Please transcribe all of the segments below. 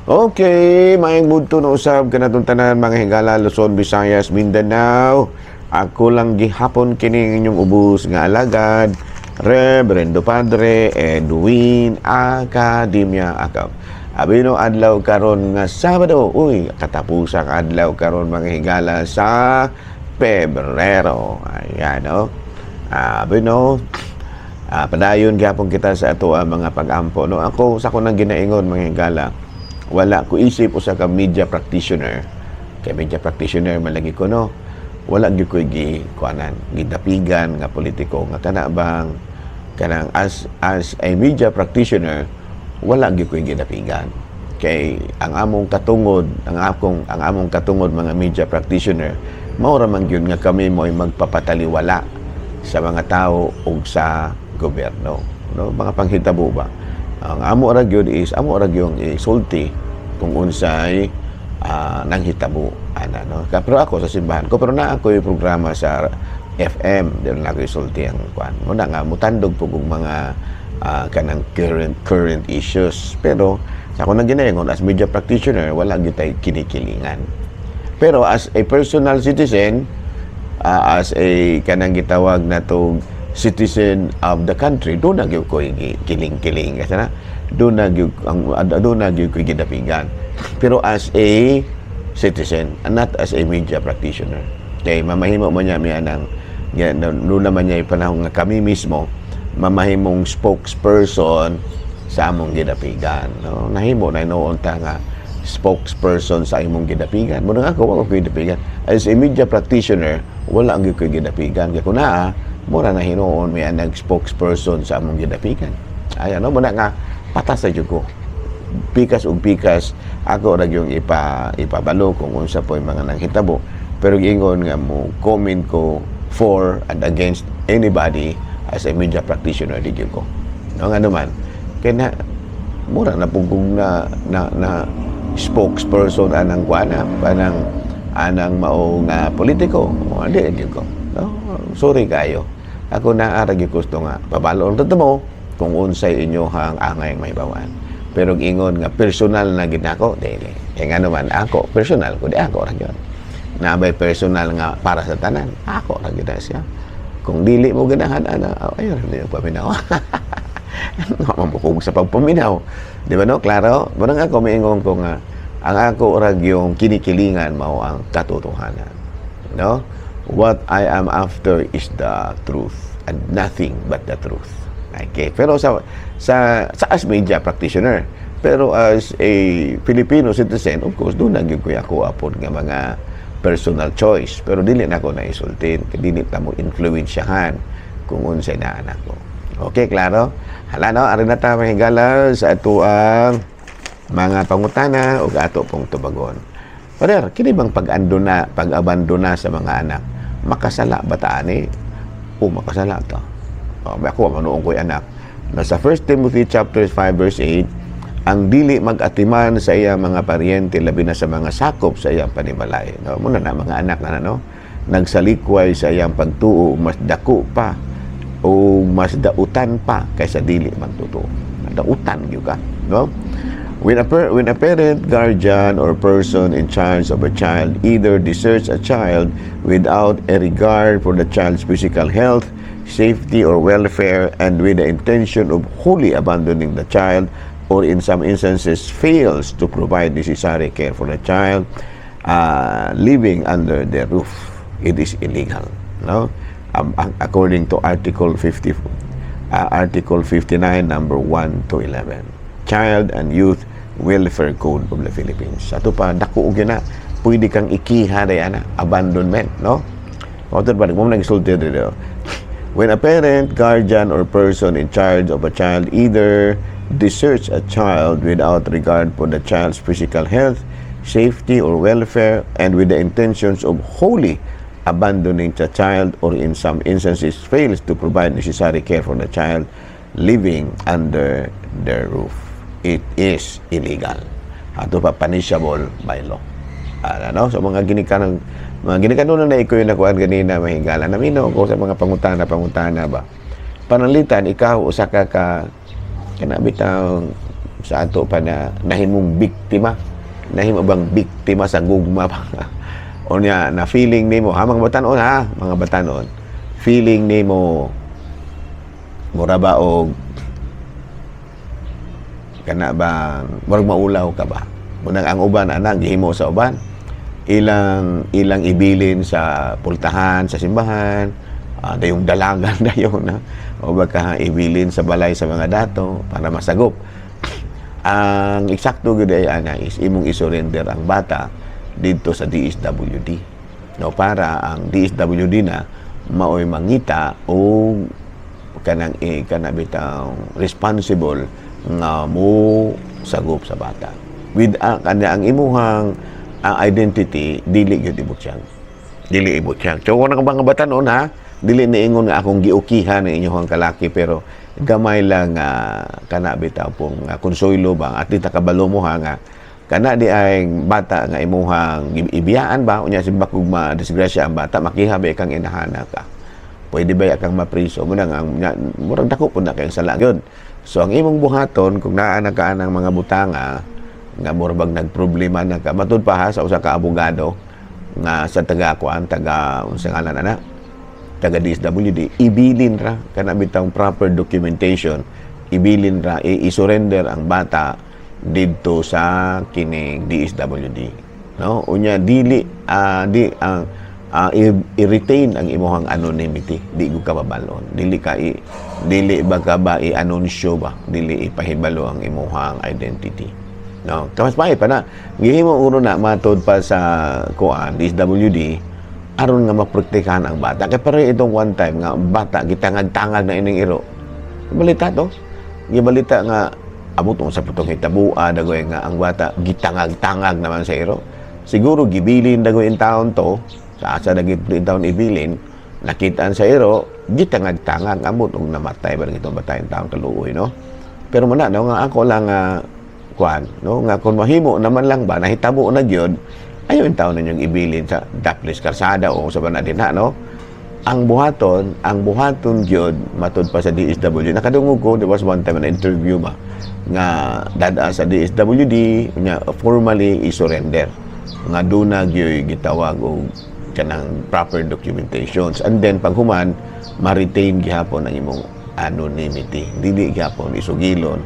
Okay, maayong budto na usab kanatong tanan, mga higala, Luzon, Visayas, Mindanao. Ako lang gihapon kini inyong ubos nga alagad, Reverendo Padre Edwin Academia Acap. Abino adlaw karon nga Sabado, uy, katapusang adlaw karon, mga higala, sa Pebrero. Ayan, no? Abino, padayon gyapon kita sa ato ang mga pag-ampo, no? Ako sa ko nang ginaingon, mga higala, wala ko isip usa ka media practitioner. Kay media practitioner man lagi ko, no. Wala gyud ko gi kuanan, gidapigan nga politiko nga kana bang kanang as a media practitioner, wala gyud ko gidapigan. Kay ang among katungod, ang among katungod mga media practitioner, mao ra man gyud nga kami mo'y magpapataliwala sa mga tao ug sa gobyerno, no? Mga panghitabo ba, ang amo ra gyud is amo ra gyud isulti kung unsay nanghitabo ana, no? Pero ako sa simbahan ko, pero naa ko yung programa sa FM, di na ako isulti ang kuan mo na nga mutandog po kung mga kanang current current issues. Pero sa ako nang ginaingon, as media practitioner, wala gyud tay kinikilingan. Pero as a personal citizen, as a kanang gitawag na to citizen of the country, duna gyud ko kiling-kiling kasi na duna gyud ko gidapigan. Pero as a citizen and not as a media practitioner. Kay mamahimo mo niya miya nang doon naman niya panahon nga kami mismo mamahimong spokesperson sa among gidapigan, no? Nahimo na noon ta nga spokesperson sa imong gidapigan mo. Ako, wala ko gidapigan as a media practitioner, wala ang gyud ko gidapigan. Kay kung naa mura na hinuon may nag spokesperson sa among gidapigan. Ay ano mo na nga patas sa jud ko, pikas ug pikas ako ra yung ipabalo kung unsa po yung mga nanghitabo. Pero giingon nga mo comment ko for and against anybody as a media practitioner, di gyud ko, no? Nga naman kay na mura na pud kung na spokesperson anang kuana, anang anang mao nga politiko. O, di gyud ko, no? Sorry kayo, ako na ara gyud gusto nga pabalo ang mo kung unsay inyohang angay mahibawan. Pero ingon nga personal na gid nako, dili. Kay nga naman ako personal ko, di ako ra gyud nabay personal nga para sa tanan. Ako ra gyud na siya. Kung dili mo ganahan ana, oh, ayun hindi mo paminaw. Mamukog sa pagpaminaw, di ba, no? Klaro. Murang ako miingon ko nga ang ako ra yung kinikilingan mao ang katotohanan, no? What I am after is the truth and nothing but the truth. Okay, pero sa as media practitioner, pero as a Filipino citizen, of course duna gyud ko ako apod nga mga personal choice. Pero dili na ako naisultin kay dili ta mo influensyahan kung unsay naa nako. Okay, klaro. Hala, no? Ari na ta, mga higala, sa ato ang mga pangutana ug ato pong tubagon. Pader, kini bang pag-andona, pag-abandona sa mga anak, makasala ba ta ani? O makasala ta. Oh, ako manuong ko'y anak. Nasa 1 Timothy chapter 5 verse 8, ang dili mag-atiman sa iyang mga paryente, labi na sa mga sakop sa iyang panimalay. No, muna na mga anak na, no, nagsalikway sa iyang pagtuo, mas dako pa o mas dautan pa kaysa dili magtotoo. Dautan gyud ka, no? When a parent, guardian, or person in charge of a child either deserts a child without a regard for the child's physical health, safety, or welfare, and with the intention of wholly abandoning the child, or in some instances fails to provide necessary care for the child living under their roof, it is illegal. No? According to Article 50, Article 59, number 1 to 11, Child and Youth Welfare Code of the Philippines. Sa ato pa, dako og na, pwede kang ikiha day ana, abandonment, no? O ba, mo nagsulti dito. When a parent, guardian, or person in charge of a child either deserts a child without regard for the child's physical health, safety, or welfare, and with the intentions of wholly abandoning the child, or in some instances fails to provide necessary care for the child living under their roof, it is illegal. Ato pa, punishable by law. Ano, so mga ginikanon na ikoy na kuan ganina, mahigala. Namino ko sa mga pangutana pangutana ba. Pananglitan ikaw usa ka ka kana bitaw Sa ato pa na nahimong biktima, nahimo bang biktima sa gugma pa o niya na feeling nimo ha, mga batanon ha, mga batanon, feeling nimo mura ba og kana ba, murag maulaw ka ba? Munang ang uban ana gihimo sa uban, ilang ilang ibilin sa pultahan sa simbahan, dayong dalagan dayon na o baka ibilin sa balay sa mga dato para masagop. Ang eksakto gyud ay ana is imong isurrender ang bata didto sa DSWD, no, para ang DSWD na maoy mangita o kanang kana bitang responsible nga mo sagop sa bata with kanya ang imuhang identity. Dili gyud ibutyag, dili ibutyag. So kung mga batanon ha, dili niingon nga akong giukihan ang inyong kalaki, pero gamay lang kana bitaw pong konsuelo ba, at di ta kabalo mo ha nga kana di ay bata nga imuhang ibiyaan ba, unya si bakog ma disgrasya ang bata, makiha ba kang inahana ka, pwede ba kang mapriso mo na nga murag dako pud na kayong sala gyud. So ang imong buhaton kung naa na ka ng mga butanga nga murag bag nagproblema na ka, matud pa ha sa usa ka abogado nga sa taga kuan, taga unsa ngalan ana, taga DSWD, ibilin ra kana bitang proper documentation, ibilin ra, i-surrender ang bata didto sa kining DSWD, no? Unya dili di ang i-retain ang imong anonymity. Di ko ka mabalon, dili ka i dili ba ka ba i-anunsyo ba, dili ipahibalo ang imong identity, no? Kamas pa pa na gihimo uno na matod pa sa kuan DSWD aron nga maprotektahan ang bata, kay pare itong one time nga ang bata gitangag-tangag na ining iro. Balita to, gibalita nga abot mo sa putong hitabua dagoy nga ang bata gitangag-tangag naman sa iro. Siguro gibilin dagoy in taon to sa asa dagit in taon ibilin, nakitaan sa iro, gitangag-tangag, abot og namatay ba itong bata in taon, kaluoy, no? Pero muna no nga ako lang kuan, no, nga kung mahimo naman lang ba, nahitabo na gyud, ayo in taon ninyong ibilin sa daplis karsada o sa bana din ha, no? Ang buhaton gyud matud pa sa DSWD. Nakadungog ko, there was one time an interview ba nga dada sa DSWD nya formally i-surrender nga duna gyud gitawag og kanang proper documentations, and then paghuman ma-retain gihapon ang imong anonymity, dili gihapon isugilon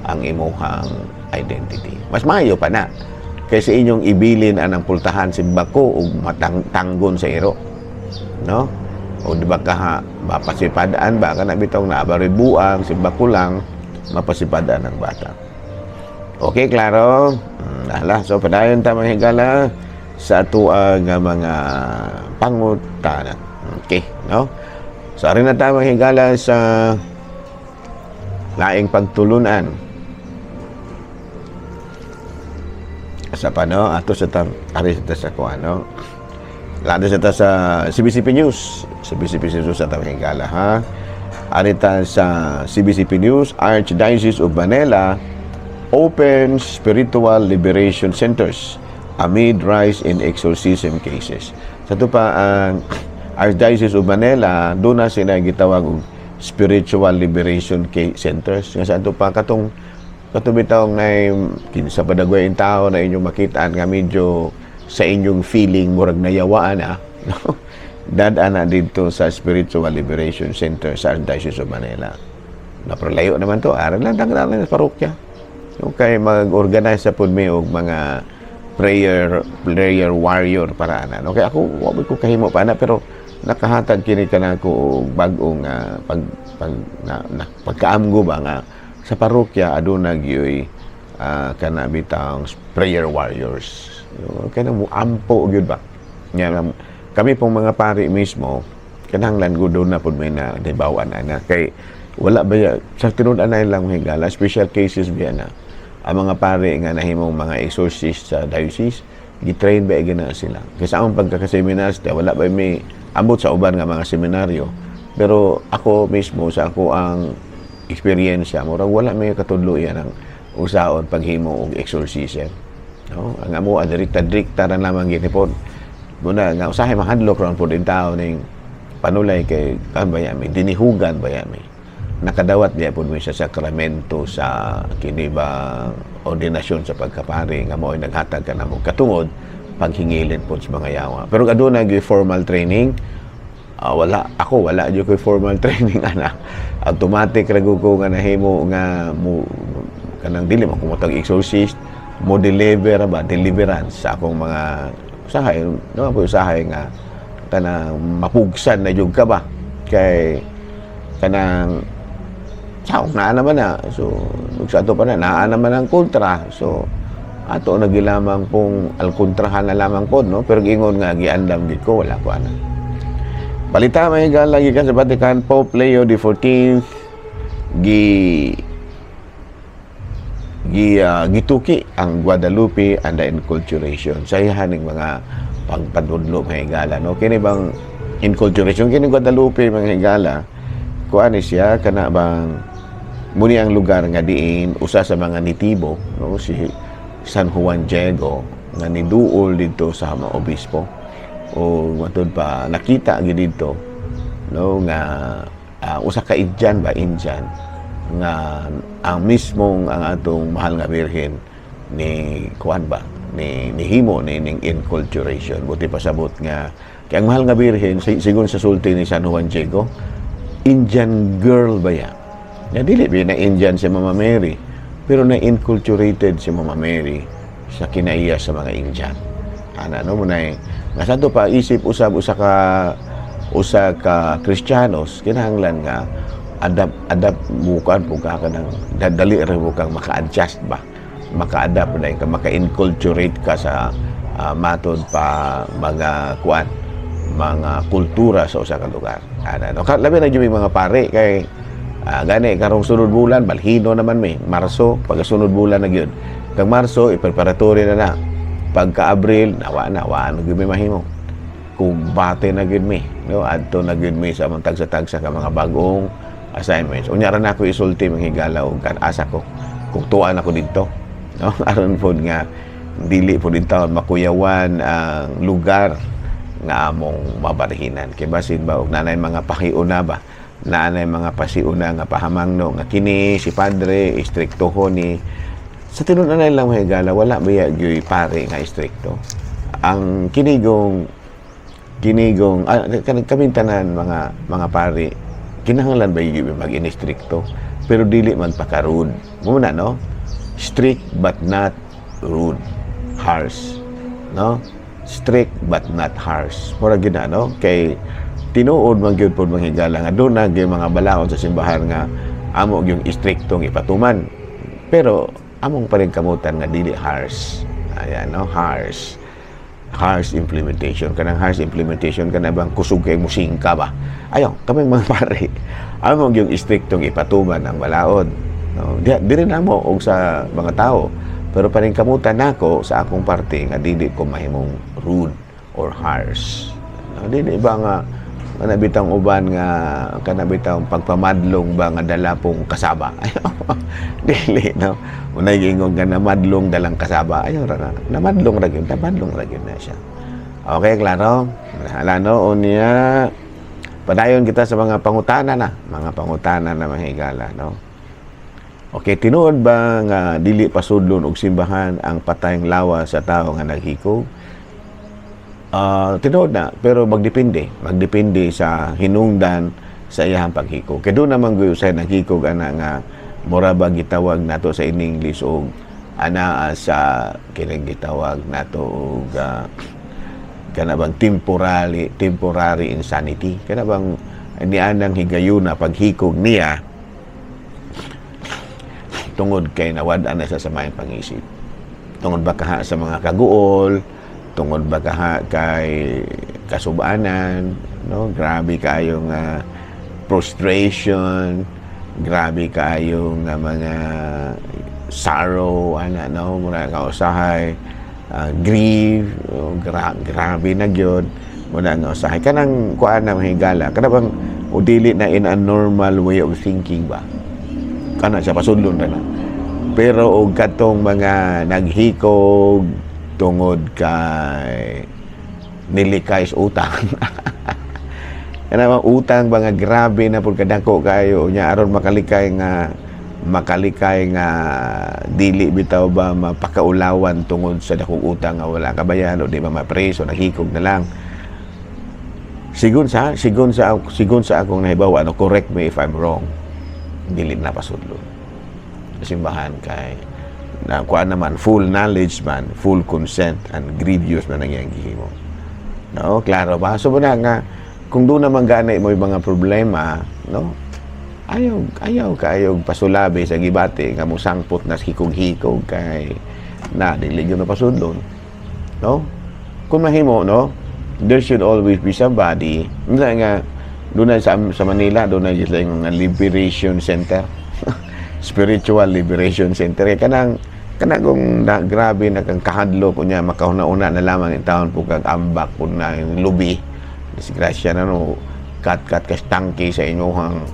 ang imuhang identity. Mas maayo pa na kaysa inyong ibilin anang pultahan simbako ug matangtanggon sa iro, no? O di ba ka ha, mapasipadaan ba kana bitaw na buang simbako lang mapasipadaan ang bata. Okay, klaro? Hala, so padayon ta, mga higala, sa atoa nga mga pangutana. Okay, no? So ari na ta, mga higala, sa laing pagtulunan. Sa pano ato sa tam ari sa sa kuan, no? Lado sa ta sa CBCP News. Sa CBCP News sa ta, mga higala, ha. Ari ta sa CBCP News, Archdiocese of Manila opens spiritual liberation centers amid rise in exorcism cases. Sa to pa ang Archdiocese of Manila, doon na sila gitawag og spiritual liberation centers. Nga sa ato pa katong katong bitaw na kinsa pa dagway in tao na inyong makitaan nga medyo sa inyong feeling murag nayawaan ah, no? Dad na dito sa Spiritual Liberation Center sa Archdiocese of Manila. Napralayo naman to, aral lang lang sa parokya. Okay, mag-organize sa pud mi og mga prayer prayer warrior para ana. Okay, ako wa ko kahimo pa na, pero nakahatag kini kanako og bag-ong pag pag na, na, pagkaamgo ba nga sa parokya aduna gyoy kana bitang prayer warriors. Okay na mo ampo gyud ba. Nya kami pong mga pari mismo kinahanglan gud na pud may na dibawan ana, kay wala ba ya, sa tinud anay lang, higala, special cases biya na ang mga pari nga nahimong mga exorcist sa diocese, gitrain ba gina sila. Kay sa among pagkakaseminarista, wala ba may ambot sa uban nga mga seminaryo, pero ako mismo sa ako ang eksperyensya, murag wala may katudlo yan ang usaon paghimo og exorcism, no? Ang amo direkta direkta ra lamang ginipon muna nga usahay mahadlok ron pud in tao ning panulay kay kan ba yami dinihugan ba yami. Nakadawat diya pud mi sa sakramento sa kini ba, ordinasyon sa pagkapari, nga mao'y naghatag ka namo katungod paghingilin pod sa mga yawa. Pero aduna gyud formal training. Ah, wala ako, wala gyud koy formal training ana. Automatic ra gud ko nga nahimo nga mo kanang dili man ko motag exorcist, mo deliver ba, deliverance sa akong mga usahay no po, usahay nga kanang mapugsan na jud ka ba, kay kanang saong naa naman na. So ug sa ato pa na naa naman ang kontra, so ato na lamang pong alkontrahan na lamang pod, no? Pero ingon nga giandam gid ko, wala ko ana. Balita, mga higala, gikan sa Vatican, Pope Leo XIV gi gituki ang Guadalupe and the inculturation sa ihaning mga pagpadudlo, mga higala, no? Kini bang inculturation kini Guadalupe, mga higala, kuan ni siya, kana bang muni ang lugar nga diin usa sa mga nitibo, no, si San Juan Diego, nga niduol didto sa mga obispo o matud pa nakita gid didto, no, nga usa ka Indian ba, Indian nga ang mismong ang atong mahal nga Birhen ni kuan ba, ni nihimo ni ning inculturation. Buti pasabot nga kay ang mahal nga Birhen, sigon sa sulti ni San Juan Diego, Indian girl ba ya nga dili ba na Indian si Mama Mary, pero na inculturated si Mama Mary sa kinaiya sa mga Indian ana, no? Munay nga sa pa isip usab usa ka Kristiyanos, kinahanglan nga adapt adapt mukan po ka, kanang dadali ra mo kang maka-adjust ba, maka-adapt na ka, maka-inculturate ka sa matod pa mga kuan, mga kultura sa usa ka lugar ana, no? Labi na jud may mga pare kay gani karong sunod bulan balhino naman mi Marso. Pagkasunod bulan na gyud kang Marso, i-preparatory na na. Pagka Abril, nawa na, wa na gyud mi mahimo, kumbate na gyud mi, no? Adto na gyud mi sa among tagsa-tagsa ka mga bagong assignments. Unya ra na ako isulti, mga higala, og kan asa ko kung tuan ako didto, no, aron pod nga dili pod taon makuyawan ang lugar nga among mabarhinan, kay basin ba og nanay mga pahiuna ba, naanay mga pasiuna nga pahamangno nga kini si padre istrikto ni. Sa tinud-anay lang, mga higala, wala biya gyud pare nga istrikto. Ang kinigong kinigong kaming tanan mga pare, kinahanglan ba gyud mag-inistrikto, pero dili magpaka-rude mo na, no? Strict but not rude, harsh, no? Strict but not harsh, mura gyud na, no? Kay tinuod man gyud pod, mga higala, nga doon na gyud mga balaod sa simbahan nga amo gyung istriktong ipatuman, pero among paningkamutan nga dili harsh. Ayan, no? Harsh, harsh implementation, kanang harsh implementation, kana bang kusog kay musingka ba. Ayo kami mga pare, amo yung istriktong ipatuman ang balaod, no? Di diri namo og sa mga tao, pero paningkamutan nako sa akong parte nga dili ko mahimong rude or harsh, no? Dili ba nga kana bitang uban nga kana bitang pagpamadlong ba nga dala pong kasaba. Dili, no? Unay giingon nga namadlong dalang kasaba, ayaw ra na, namadlong ra gyud, namadlong ra gyud na siya. Okay, klaro. Hala, no? Unya padayon kita sa mga pangutana na, mga pangutana na, mga higala, no? Okay, tinuod ba nga dili pasudlon og simbahan ang patayng lawas sa tao nga naghikog? Tinuod na, pero magdepende, magdepende sa hinungdan sa iyang paghikog. Kay doon naman gyud sa naghikog ana nga mura ba gitawag nato sa in English og ana sa kining gitawag nato og kana bang temporary temporary insanity, kana bang nianang higayuna paghikog niya tungod kay nawad-an na siya sa maayong pangisip, tungod ba kaha sa mga kaguol, tungod ba kaha kay kasubanan, no? Grabe kayo nga frustration, grabe kayo nga mga sorrow ana, no? Mura nga usahay grief, oh, grabe na gyud muna nga usahay kanang kuan na, mahigala, kana bang o dili na in a normal way of thinking ba, kana siya pasudlon na na. Pero og katong mga naghikog tungod kay nilikay sa utang. Kana utang ba nga grabe na pud kadako kayo nya, aron makalikay nga dili bitaw ba mapakaulawan tungod sa dakong utang nga wala kabayan o di ba mapreso, naghikog na lang. Sigon sa akong nahibaw, ano, correct me if I'm wrong, dili na pasudlo sa simbahan kay na kuan naman, full knowledge man, full consent and grievous man ang iyang gihimo, no? Klaro ba? So muna nga kung doon naman gani mo yung mga problema, no, ayaw ayaw kaayo pasulabi sa gibati nga mo sangpot na hikog-hikog kay na dili gyud na pasudlon, no? Kung mahimo, no, there should always be somebody nga nga doon na sa Manila, doon na sila yung mga liberation center, spiritual liberation center. Kaya kanang kanang kung na, grabe na kang kahadlok unya makahuna-una na lamang in taon po kag ambak po na yung lubi, disgrasya na, no, kat-kat kas tangke sa inyong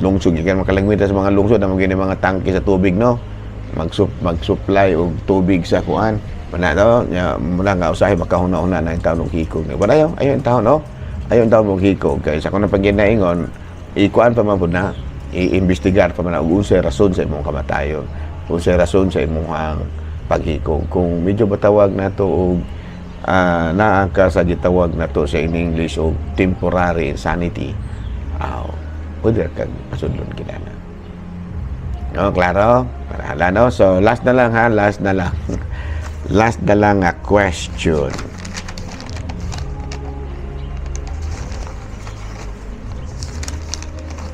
lungsod. Gikan makalangwita sa mga lungsod na maging mga tangke sa tubig, no, mag-supply og tubig sa kuan mana, no? Nya muna nga usahay makahuna-una na yung taon og hikog. But ayaw ayaw yung taon, no, ayaw yung taon og hikog kay sa kung pag ginaingon, ikuan pa man pud na, iimbestigar pa man og unsay rason sa imong kamatayon, unsay rason sa imong paghikog. Kung medyo batawag nato og naa ka sa gitawag nato sa in English og temporary insanity, aw, pwede kag pasudlon kinana. No, klaro? Para hala, no? So, last na lang ha, last na lang. Last na lang a question.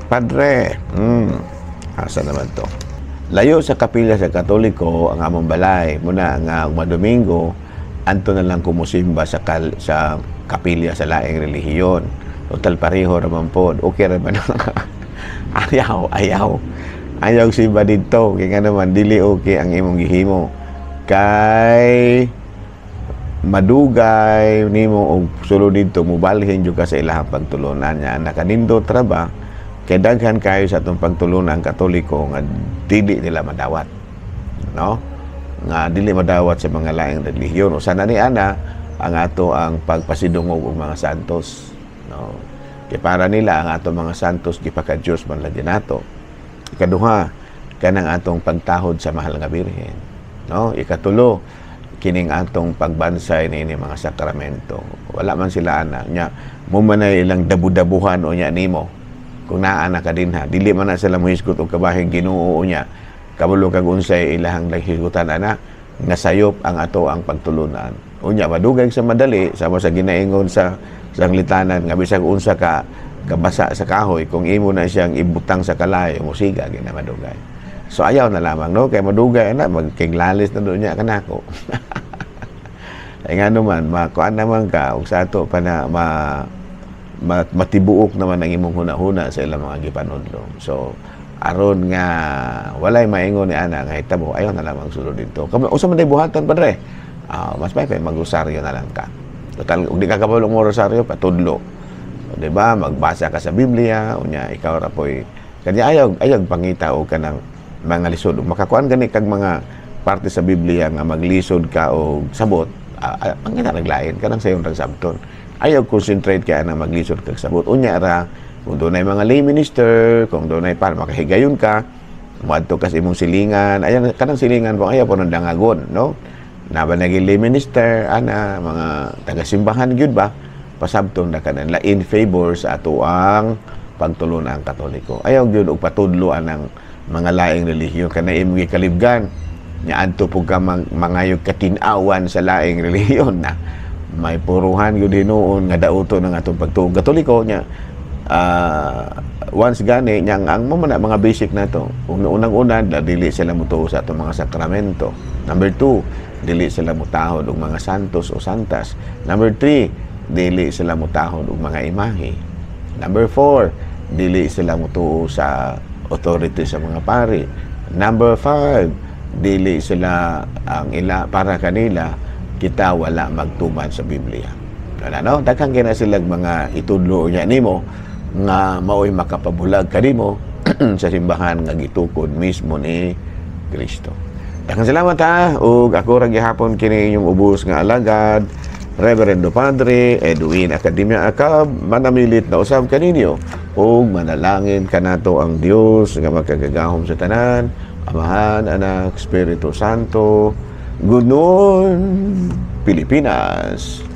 Padre, asa naman to? Layo sa kapilya sa Katoliko ang among balay. Muna nga ug Domingo, anto na lang kumusimba sa kapilya sa laing relihiyon. Total pareho raman pod. Okay ra man? Ayaw, ayaw. Ayaw simba dito. Kaya nga naman, dili okay ang imong gihimo. Kay madugay nimo og sulod didto, mubalhin jud ka sa ilahang pagtulunan niya. Nakanindot ra ba kay daghan kayo sa atong pagtulunan Katoliko nga dili nila madawat, no, nga dili madawat sa mga laing relihiyon. Usa na ni ana ang ato ang pagpasidungog og mga santos, no, kay para nila ang ato mga santos gipaka-Dios man lagi nato. Ikaduha, kanang atong pagtahod sa mahal nga Birhen, no? Ikatulo, kining atong pagbansay niini mga sakramento. Wala man sila ana nya mo man ay ilang dabu-dabuhan o nya nimo kung naa na ka dinha. Dili man na sila mohisgot og kabahing Ginoo nya kabalo kag unsay ilahang hisgutan ana nga sayop ang ato ang pagtulunan. Unya madugay sa madali, sama sa ginaingon sa sanglitanan nga bisag unsa ka kabasa sa kahoy, kung imo na siyang ibutang sa kalayo, musiga gina madugay. So ayaw na lamang, no, kay madugay na magkiglalis na doon niya kanako. Ay nga naman, makuan naman ka ug sa ato pa na matibuok naman ang imong huna-huna sa ilang mga gipanudlo. So aron nga walay maingon ni ana nga hitabo, ayaw na lamang sulod dito. Kamo usa man day buhaton, padre. Ah, mas may magrosaryo na lang ka. Total ug di ka kabalo mo rosaryo, patudlo. O, di ba? Magbasa ka sa Biblia, unya ikaw ra poy kanya ayaw ayaw pangita og kanang mga lisod. Ug makakuan gani kag mga parte sa Biblia nga maglisod ka og sabot, pangita naglain kanang sayon rang sabton. Ayaw concentrate kay ana maglisod kag sabot. Unya ra kung dunay mga lay minister, kung dunay para makahigayon ka, muadto ka sa imong silingan, ayan kanang silingan po ayaw po nang dangagon, no? Naba naging lay minister, ana mga taga-simbahan gyud ba, pasabton na kanila in favor sa atoang pagtulunan Katoliko. Ayaw gyud og patudlo anang mga laing relihiyon kana imong gikalibgan nya adto pug ka mangayog katin-awan sa laing relihiyon na may puruhan gyud hinuon nga dauto ng atong pagtuong Katoliko nya. Once gani nya ang mo man na mga basic na to. Unang-una, dili sila motuo sa atong mga sakramento. Number 2, dili sila motahod og mga santos o santas. Number 3, dili sila motahod og mga imahe. Number 4, dili sila motuo sa authority sa mga pari. Number 5, dili sila ang ila para kanila kita wala magtuman sa Biblia. Wala, no? Daghan kay na sila mga itudlo niya nimo nga maoy makapabulag kanimo sa simbahan nga gitukod mismo ni Kristo. Daghang salamat ha, ug ako ra gihapon kini inyong ubos nga alagad. Reverendo Padre Edwin Academia Acab, manamilit na usab kaninyo ug manalangin kanato ang Dios nga makagagahom sa tanan, Amahan, Anak, Espiritu Santo. Good noon, Pilipinas.